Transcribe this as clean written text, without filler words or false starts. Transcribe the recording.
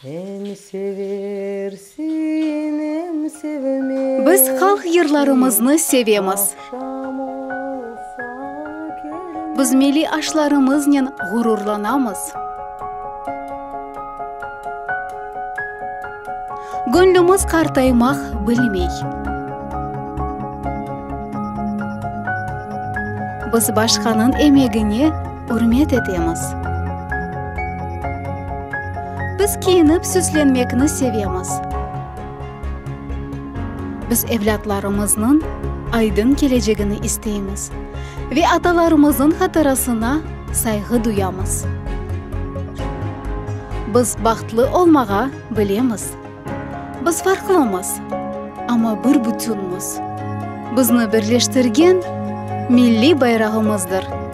Em seversiñ, em sevmezsiñ. Biz halq yırlarımıznı sevemiz. Biz milliy aşlarımıznen ğururlanamız. Göñlümiz qartaymaq bilmey. Biz başqanıñ emegine ürmet etemiz. Biz kiyinip süslenmekni sevemiz. Biz evlâtlarımıznıñ aydın kelecegini isteymiz ve atalarımıznıñ hatırasına sayğı duyamız. Biz bahtlı olmağa bilemiz. Biz farqlımız, amma bir bütünmiz. Bizni birleştirgen milliy bayrağımızdır.